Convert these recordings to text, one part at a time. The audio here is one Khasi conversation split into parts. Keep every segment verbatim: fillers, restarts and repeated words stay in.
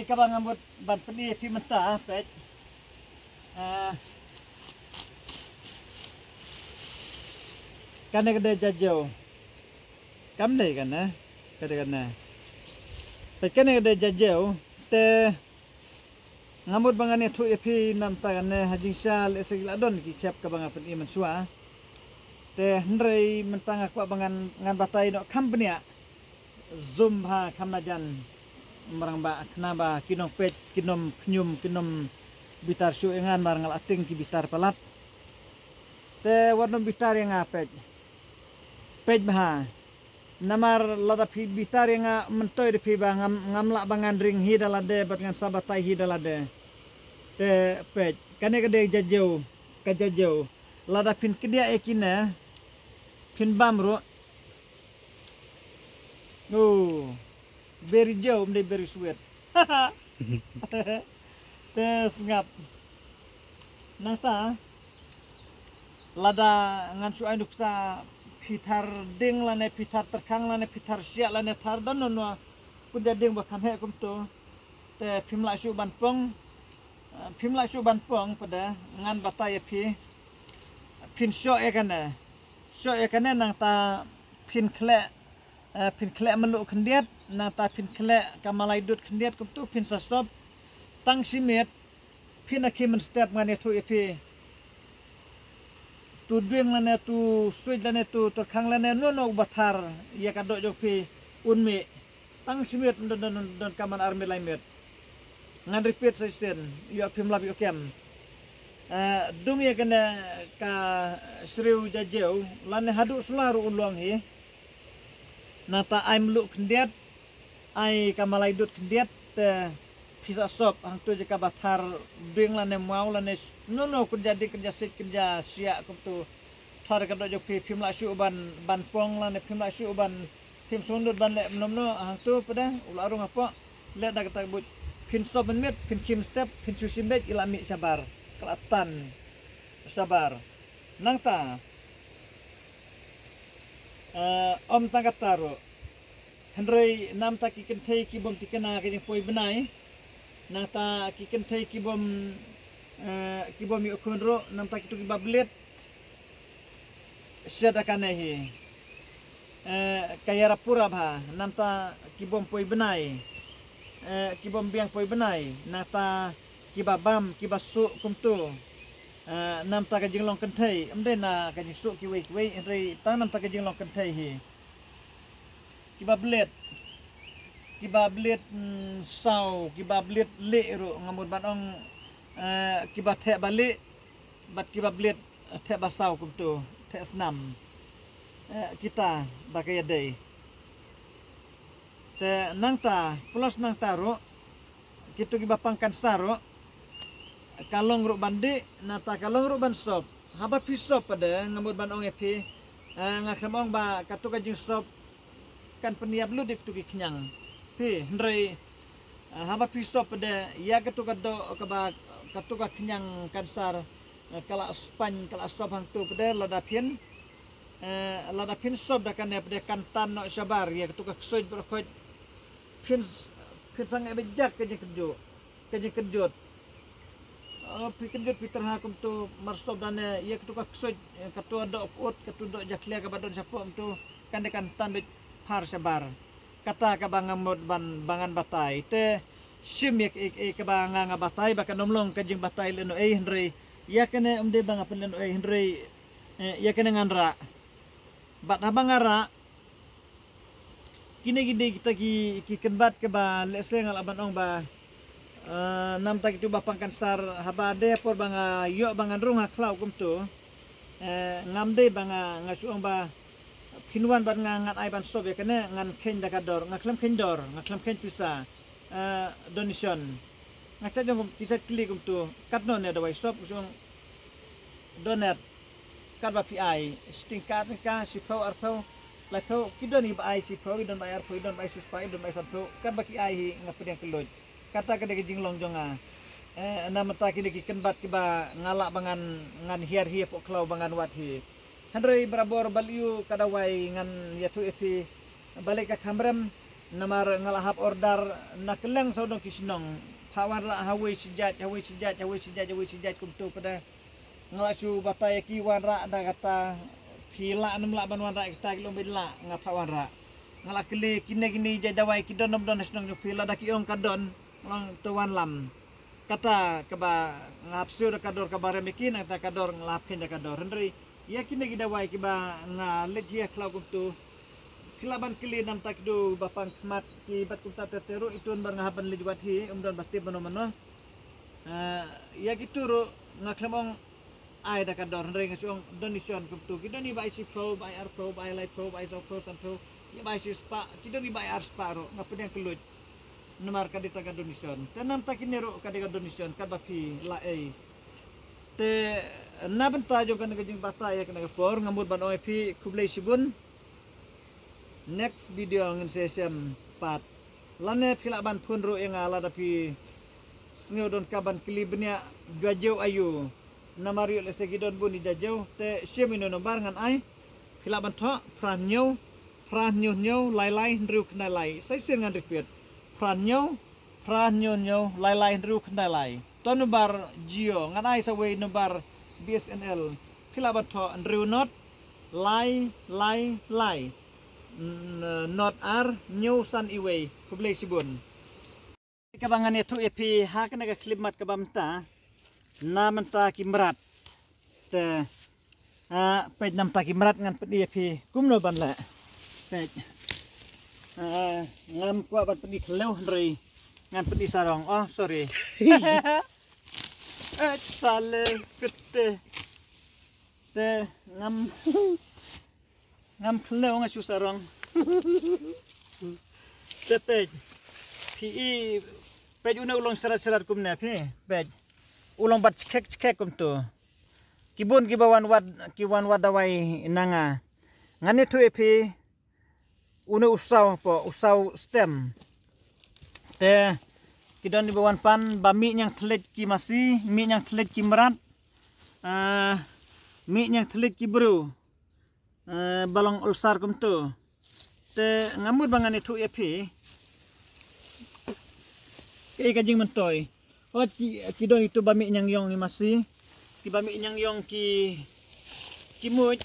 Kaba nga mut ban pyni ïa phi mynta, peit. Ah, kane ka dei jajew. Kam dei kane, ka dei kane. Peit, kane ka dei jajew. Te nga mut ba ngan ïathuh ïa phi namta kane, ha jingshisha leh sa ki la don ki khep kaba nga pyni mynshuwa. Te hynrei mynta nga kwah ba ngan, ngan batai noh kham bniah. Zoom bha kham najan. Marang ba khnang ba ki nongpeit, ki nongkhñium, ki nongbitar shuh ïa nga, namar nga la tieng ki bitar palat. Te wat nongbitar ïa nga, peit. Peit bha. Namar lada phi bitar ïa nga, myntoi da phi ba ngam, ngam lah ba ngan ring hi da lade bad ngan sa batai hi da lade. Te peit, kane ka dei jajew, ka jajew. Lada phin kdiah ïa kine, phin bam ruh. Oh, beri jew, ym dei beri sweet. Te sngap. Nangta, lada ngan shu ai nuksa, phi thar ding lane phi thar tyrkhang lane phi thar shiah lane thar don no no, kynja ding ba kham heh kumto. Te phim lah shuh ban pong. Ah, phim lah shuh ban pong, peit, ngan batai ïa phi. Phin shoh ïa kane. Shoh ïa kane, nangta phin khleh, eh, phin khleh mluh khyndiat, nangta phin khleh ka malai dud khyndiat, kumto phin sa sop. Tang shi miet, phin ïa khie mynstep, ngan ïathuh ïa phi. Tu dwing lane tu switch lane tu tyrkhang lane, no no uba thar ïa ka doh jong phi, un mih. Tang shi miet, don, don, don, don ka man ar miet lai miet. Ngan repeat sa shisien, ïoh phim lap ïoh kem. Eh, dung ïa kane ka shriew jajew, lane haduh sula ruh u long hi. Nangta ai mluh khyndiat, ai ka malai dud khyndiat, te phi sa sop, hangto jaka ba thar ding lane maw lane s-, no no, kynja ding, kynja sik, kynja shiah, kumto. Thar ka doh jong phi, phim lah shuh ban, ban pong lane phim lah shuh ban, phim sngewdut ban leh mynno mynno, hangto, peit, u la rung hapoh. Leh da kata ka buit, phin sop mynmiet, phin khie mynstep, phin shu shim beit, i la mih shabar. Ka la tan shabar. Nangta, eh, ym tang kata ruh. Hynrei namta ki kynthei ki bym thikna ka jingpoi bnai. Nangta ki kynthei ki bym, eh, ki bym ïoh khun ruh, namta kitu kiba blit. Sha da kane hi. Eh, ka ïarap pura bha, namta ki bym poi bnai. Eh, ki bym biang poi bnai, nangta kiba bam, kiba suh kumtu. Eh, namta ka jinglong kynthei, ym dei na ka jingsuh kiwei kiwei, hynrei tang namta ka jinglong kynthei hi. Kiba blit. Kiba blit, mm, saw, kiba blit lieh ruh, nga mut ban ong, eh, kiba theh ba lieh, bad kiba blit, eh, theh ba saw kumtu, theh snam. Eh, kita ba ka ïadei. Te nangta, plus nangta ruh, kitu kiba pang kansar ruh, ka long ruh ban dih, nangta ka long ruh ban sop. Haba phi sop pat de, nga mut ban ong ïa phi, eh, nga khlem ong ba katu ka jingsop kan pynïap lut ïa katu ki khñiang. Phi, hynrei, eh, haba phi sop pat de, ïa katu ka doh kaba, katu ka khñiang kansar, eh, ka la span, ka la sop hangtu pat de, lada phin, eh, lada phin sop da kane pat de kan tan noh shabar, ïa katu ka ksuid baroh khoit. Phin, phin sa ngeit ba jak ka jingkynjut. Ka jingkynjut. Oh, phi kynjut phi tyrha kumtu, mar sop da ne, ïa katu ka ksuid, eh, katu doh pyut, katu doh jakhlia kaba don shapoh kumtu, kan dei kan tan beit phar shabar. Kata kaba nga mut ban, ba ngan batai. Te shim ïa, ïa, ïa kaba nga, nga batai, ba kan ym long ka jingbatai lehnohei, hynrei ïa kane ym dei ba nga pynlehnohei, hynrei, eh, ïa kane ngan rah. Bad haba nga rah, kine ki dei kita ki, ki kynbat kiba lehse nga lah ban ong ba, eh, namta kitu ba pang kansar, haba dei por ba nga ïoh ba ngan rung ha khlaw kumtu. Eh, ngam dei ba nga, nga shu ong ba phin wan bad nga, ngan ai ban sop ïa kane, ngan kheiñ da ka dor, nga khlem kheiñ dor, nga khlem kheiñ pisa, eh, donation. Nga shu ong, ki shu kylli kumtu, katno ne dawai sop, nga shu ong, donate. Katba phi ai, shiteng ka, ka, shiphew, arphew, laiphew, ki don kiba ai shiphew, ki don ba ai arphew, ki don ba ai shispah, ki don ba ai sanphew, katba ki ai hi nga pdiang kylluid. Kata ka dei ka jinglong jong nga. Eh, namar kata kine ki kynbat kiba nga lah ba ngan, ngan hiar hi hapoh khlaw ba ngan wad hi. Hynrei barabor balei ka dawai ngan ïathuh ïa phi, balei ka kham rem, Namar nga la hap order na kylleng sawdong ki shnong. Pha wanrah hawei shi jait, hawei shi jait, hawei shi jait, hawei shi jait kumtu pat. Nga la shu batai ïa ki wanrah da kata, phi lah ne em lah ban wanrah ïa kata ki long ba lah, nga pha wanrah. Nga la kylli kine kine jait dawai ki don ne em don ha shnong jong phi, lada ki ong ka don, nga ong to wan lam. Kata kaba nga hap siew da ka dor kaba rem ïa ki, nangta ka dor nga la hap kheiñ da ka dor. Hynrei ïa kine ki dawai kiba nga leit hi ha khlaw kumtu, phi lah ban kylli namta kitu ba pang khmat ki bat kumta ter ter ruh, itu namar nga hap ban leit wad hi, ym don ba tip mano mano. Eh, ïa kitu ruh nga khlem ong ai da ka dor, hynrei nga shu ong donation kumtu. Ki don i ba ai shiphew, ba ai arphew, ba ai laiphew, ba ai sawphew, sanphew, i ba ai shispah, ki don i ba ai arspah ruh, nga pdiang kylluid. Namar ka dei tang ka donation. Te namta kine ruh ka dei ka donation, katba phi la ei. Te na bynta jong kane ka jingbatai ïa kane ka por, nga mut ban ong ïa phi khublei shibun. Next video ngin sa ïashem pat. Lane phi lah ban phone ruh ïa nga lada phi sngew donkam ban kylli bniah, jajew aiu. Namar ïoh lehse ki don bun i jajew, te shim ïa u nombar ngan ai. Phi lah ban thoh, phra hynñiew, phra hynñiew hynñiew, lai lai hynriew khyndai lai. Sa shisien ngan repeat. Phra hynñiew, phra hynñiew hynñiew, lai lai hynriew khyndai lai. To nombar Jio, ngan ai sa wei nombar B S N L. Phi lah ban thoh hynriew not, lai, lai, lai. N-, not ar, hynñiew san iwei. Khublei shibun. Kaba ngan ïathuh ïa phi ha kane ka khyllipmat kaba mynta. Na mynta ki mrad. Te, ah, peit namta ki mrad ngan pyni ïa phi kumno ban leh. Peit. Ah, ngam kwah ban pyni khlem hynrei ngan pyni sarong. Oh, sorry. Eh, sale, kete. Te, ngam, ngam khlem nga shu sarong. Te peit. Phi i, peit une u long srat srat kumne phi. Peit. U long bat chkek chkek kumtu. Ki bun kiba wan wad, ki wan wad dawai na nga. Ngan ïathuh ïa phi. Une u saw po, u saw stem. Te, ki don iba wan pan, ba mih ñiang thylliej ki masi, mih ñiang thylliej ki mrad. Ah, mih ñiang thylliej ki briew. Eh, ba long ulcer kumtu. Te nga mut ba ngan ïathuh ïa phi. Kaei ka jingmyntoi. Hooid ki, ki don itu ba mih ñiang ïong i masi. Ki ba mih ñiang ïong ki, ki muj.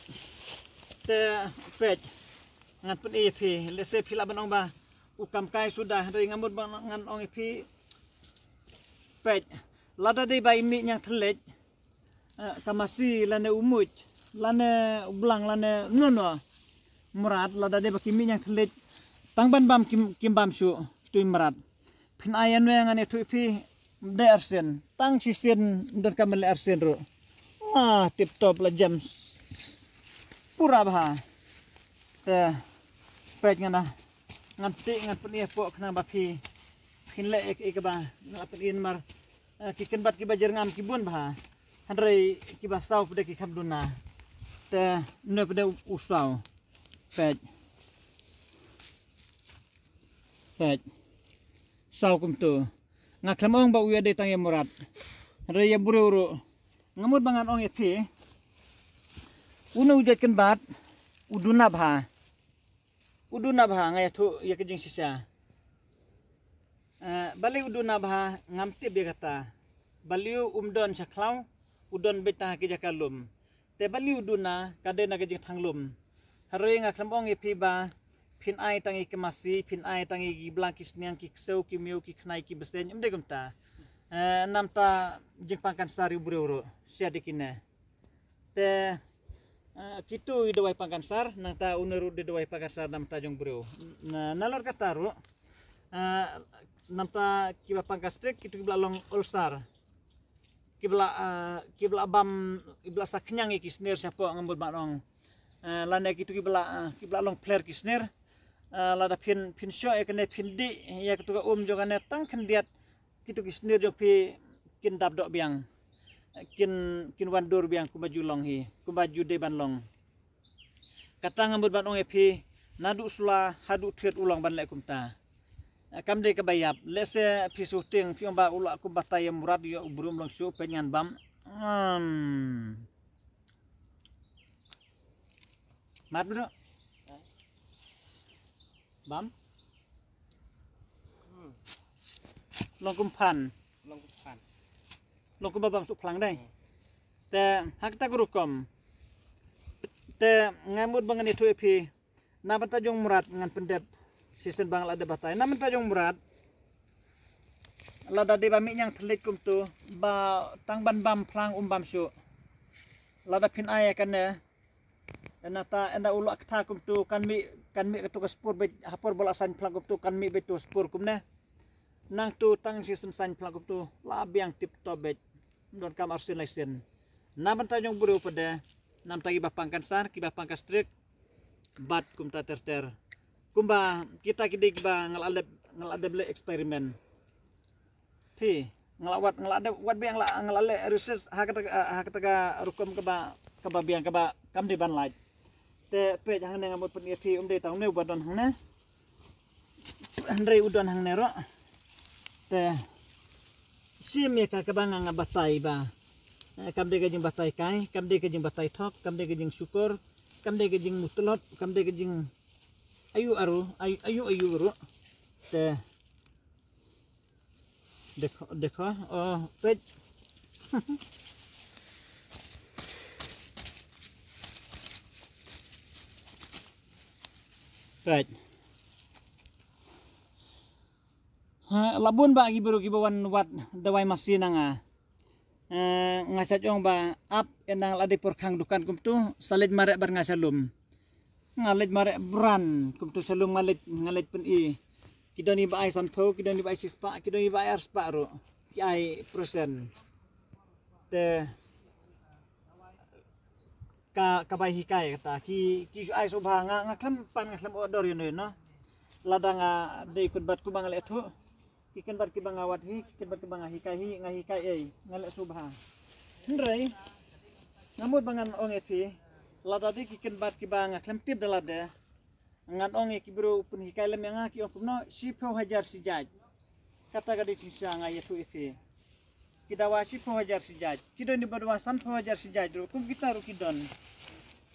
Te peit. Ngan pyni ïa phi. Lehse phi lah ban ong ba u kam kai suda. Hynrei nga mut ba ngan ong ïa phi. Peit. Lada dei ba i mih ñiang thylliej. Eh, ka masi lane u muj, lane u blang, lane no no. Mrad, lada dei ba ki mih ñiang thylliej. Tang ban bam kim, kim bam shuh, tu i mrad. Phin ai ïa nwe ngan ïathuh ïa phi, dei arsien. Tang shisien, donkam ban leh arsien ruh. Ah, tip top la jem. Pura bha. Te, peit ngan na. Ngan tih, ngan pyni hapoh khnang ba phi. Phin leh ïa, ïa kaba, ngan pyni namar. Eh, ki kynbat kiba jyrngam ki bun bha. Hynrei kiba saw pat de ki kham duna. Te ne pat de u saw. Peit. Peit. Saw kumtu. Nga khlem ong ba u ïa dei tang ïa mrad. Hynrei ïa briew ruh. Nga mut ba ngan ong ïa phi. Une u jait kynbat. U duna bha. U duna bha nga ïathuh ïa ka jingshisha. Eh, balei u duna bha ngam tip ïa kata. Balei um don sha khlaw, u don beit tang ha ki jaka lum. Te balei u duna ka dei na ka jingthang lum. Hynrei nga khlem ong ïa phi ba phin ai tang ïa ki masi, phin ai tang ïa ki blang ki sniang ki ksew ki miaw ki khnai ki bseiñ, ym dei kumta. Eh, namta jingpang kansar ïa u briew ruh, sha dei kine. Te, eh, kitu i dawai pang kansar, nangta une ruh dei dawai pang kansar namta jong briew. Na, nalor kata ruh, eh, namta kiba pang gastric, kitu kiba la long ulcer. Kiba la, eh, kiba la bam, kiba la sa khñiang ïa ki snier shapoh nga mut ban ong. Eh, lane kitu kiba la, eh, kiba la long phler ki snier. Eh, lada phin, phin shoh ïa kane phin dih, ïa kitu ka um jong kane tang khyndiat. Kitu ki snier jong phi kin dap doh biang. Kin, kin wan dur biang kumba ju long hi, kumba ju dei ban long. Kata nga mut ban ong ïa phi, naduh sula, haduh thied u long ban leh kumta. Kam dei kaba ïap, lehse phi shooting, phi ong ba u lah kumba tai ïa mrad ïa u briew um long shuh, peit ngan bam. Hmm. Mat bro. Bam. Long kum phan. Long kum phan. Long kum ba bang suk phlang dai. Hmm. Te ha kata ka rukom. Te nga mut ba ngan ïathuh ïa phi. Na bynta jong u mrad ngan pyndep shisien ba nga la dep batai. Na bynta jong u mrad, lada dei ba mih ñiang thylliej kumtu, ba tang ban bam phlang um bam shuh. Lada phin ai ïa kane, nangta ynda u la kata kumtu kan mih, kan mih katu ka spur beit, ha por ba la saiñ phlang kumtu kan mih beit tu spur kumne. Nangtu tang shisien saiñ phlang kumtu la biang tip top beit. Donkam arsien laisien. Na bynta jong u briew pat de, na bynta kiba pang cancer, kiba pang gastric, bad kumta ter ter. Kumba kita ki dei kiba nga la dep, nga la dep leh experiment. Phi, nga la wad, nga la dep wad biang, la, nga la leh research ha kata, ha kata ka rukom kaba, kaba biang kaba kam dei ban lait. Te peit hangne nga mut pyni ïa phi, um dei tang une uba don hangne. Hynrei u don hangne ruh. Te shim ïa ka kaba nga nga batai ba, eh, kam dei ka jingbatai kai, kam dei ka jingbatai thok, kam dei ka jingshukor, kam dei ka jingmutlot, kam dei ka jing ayu aru, ayu, ayu, ayu ruh. Te dekho, dekho, oh, peit. Peit. Ha, la bun ba ki briew kiba wan wad dawai masi na nga. Eh, nga sa ong ba ap ynda la dei por khang dukan kumtu, sa leit mareh bad nga sha lum. Nga leit mareh bran kumtu sha lum, nga leit, nga leit pyni. Ki don kiba ai sanphew, ki don kiba ai shispah, ki don kiba ai arspah ruh. Ki ai percent. Te ka, kaba hikai kata ki, ki shu ai sngewbha, nga, nga khlem pan, nga khlem order ïano ïano. Lada nga dei kynbat kumba nga la ïathuh, ki kynbat kiba nga wad hi, ki kynbat kiba nga hikai hi, nga hikai ei, nga leh sngewbha. Hynrei nga mut ba ngan ong ïa phi, lada dei ki kynbat kiba nga khlem tip da lade, ngan ong ïa ki briew u pynhikai lem ïa nga, ki ong kumno, shiphew hajar shi jait. Kata ka dei jingshisha, nga ïathuh ïa phi. Ki dawa shiphew hajar shi jait. Ki don kiba dawa sanphew hajar shi jait ruh, kum kita ruh ki don.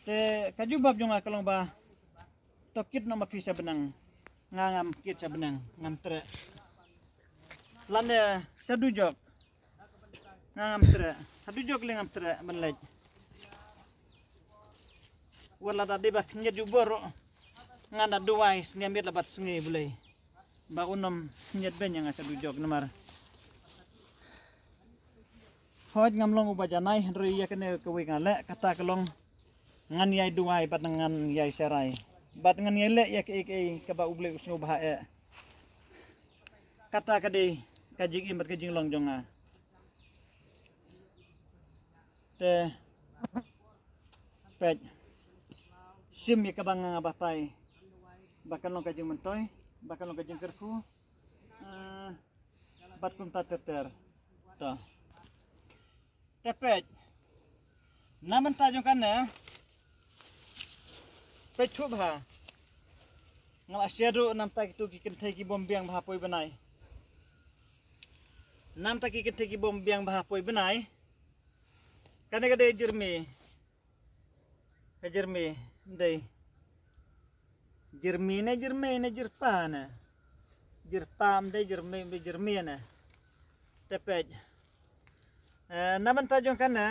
Te ka jubab jong nga ka long ba, to kit noh ma phi sha bneng. Nga ngam kit sha bneng, ngam treh. Lane sha dujok. Nga ngam treh. Ha dujok lei ngam treh ban leit. Wat lada dei ba khyndiat jubor ruh, ngan da duwai sngewbha miet la bad sngi Blei ba un ym khyndiat beiñ ïa nga sha dujok namar hooid ngam long uba janai, hynrei ïa kane kawei nga leh, kata ka long ngan ïai duwai bad ngan ïai sharai bad ngan ïai leh ïa kaei kaei kaba U Blei u sngewbha eh. Kata ka dei ka jingim bad ka jinglong jong nga. Te peit, shim ïa kaba nga nga batai, ba kan long ka jingmyntoi, ba kan long ka jingkyrkhu, eh, bad kumta ter ter. To. Te peit, na bynta jong kane, peit thuh bha. Nga la share ruh na bynta kitu ki kynthei ki bym biang bha poi bnai. Na bynta ki kynthei ki bym biang bha poi bnai. Kane ka dei jyrmi. Ka jyrmi, ym dei. Jyrmi ne jyrmi ne jyrpa ne. Jyrpa ym dei, jyrmi ym dei, jyrmi ne. Te peit. Eh, na bynta jong kane,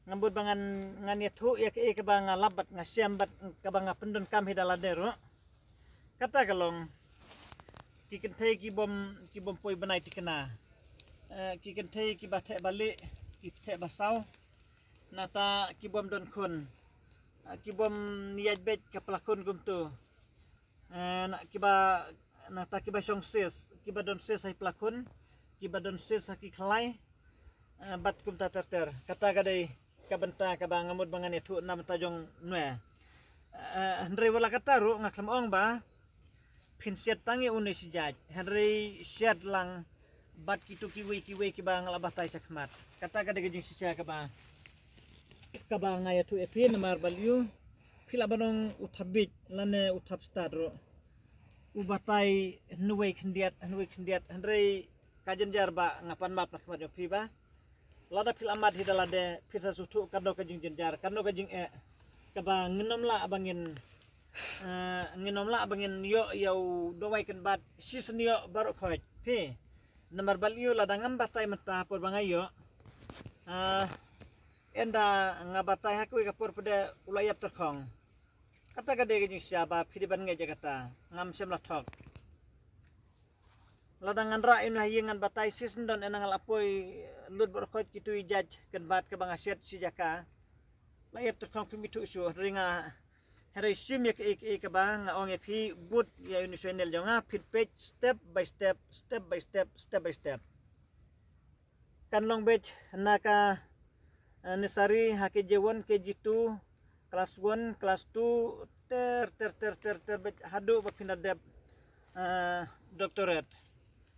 nga mut ba ngan, ngan ïathuh ïa kaei kaba nga lap bad nga shem bad kaba nga pyndonkam hi da lade ruh. Kata ka long ki kynthei ki bym, ki bym poi bnai thikna. Eh, ki kynthei kiba theh ba lieh, ki theh ba saw. Nangta ki bym don khun. Eh, ki bym ïaid beit ka pla khun kumtu. Eh, na, kiba, nangta kiba shong sis, kiba don sis ha ki pla khun, kiba don sis ha ki khlai, eh, bad kumta ter ter. Kata ka dei ka bynta kaba nga mut ba ngan ïathuh na bynta jong nwe. Eh, hynrei wat la kata ruh nga khlem ong ba phin shet tang ïa une shi jait, hynrei shet lang bad kitu kiwei kiwei kiba nga la batai shakhmat. Kata ka dei ka jingshisha kaba, kaba nga ïathuh ïa phi namar balei, phi lah ban ong u thap bit lane u thap stad ruh. U batai hynwei khyndiat, hynwei khyndiat, hynrei ka jynjar ba nga pan map na khmat jong phi ba lada phi la mad hi da lade phi sa sngewthuh katno ka jingjynjar, katno ka jingeh kaba ngin ym lah ba ngin Eh, ngin ym lah ba ngin ïoh ïa u dawai kynbat shisien ïoh baroh khoit. Phi. Namar balei lada ngam batai mynta por ba nga ïoh. Ah, ynda nga batai ha kawei ka por pat de u la ïap tyrkhong. Kata ka dei ka jingshisha ba phi dei ban ngeit ïa kata. Ngam shym la thok. Lada ngan rah ïa u na ha ïing ngan batai shisien don ynda nga la poi lut baroh khoit kitu i judge kynbat kaba nga shet shi jaka. La ïap tyrkhong phim ithuh shuh hynrei nga hynrei shim ïa kaei kaei kaba nga ong ïa phi bud ïa u na channel jong nga phin peit step by step, step by step, step by step. Kan long beit na ka eh, nursery ha K G one, K G two, class one, class two, ter ter ter ter ter beit haduh ba phin da dep eh, doctorate.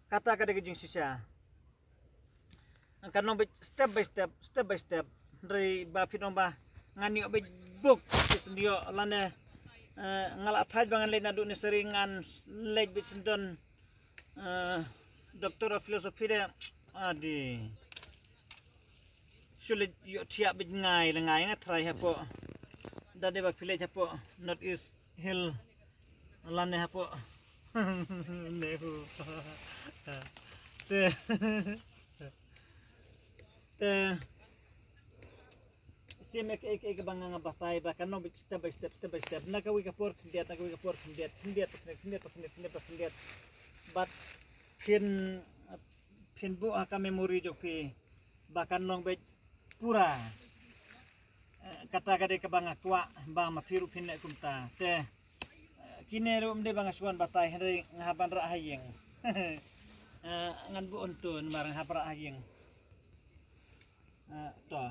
Kata ka dei ka jingshisha. Kan long beit step by step, step by step. Hynrei ba phin ong ba ngan ïoh beit buk shisien ïoh lane eh, nga la thait ba ngan leit naduh nursery ngan leit beit shisien don eh, Doctor of Philosophy de adi. Shu leit ïoh thiah beit ngai la ngai nga try hapoh. Da dei ba phi leit hapoh North East Hill lane hapoh NEHU. Te te siem ek ek ek ba nga nga batai ba kan long beit step by step, step by step. Na kawei ka por khyndiat, na kawei ka por khyndiat, khyndiat, khyndiat, khyndiat, khyndiat, khyndiat. Bad phin phin buh ha ka memory jong phi ba kan long beit pura. Eh, kata ka dei kaba nga kwah ba ma phi ruh phin leh kumta. Te eh, kine ruh ym dei ba nga shu wan batai hynrei nga hap ban rah ha ïing. Eh, ngan buh hangto namar nga hap rah ha ïing. Eh, to.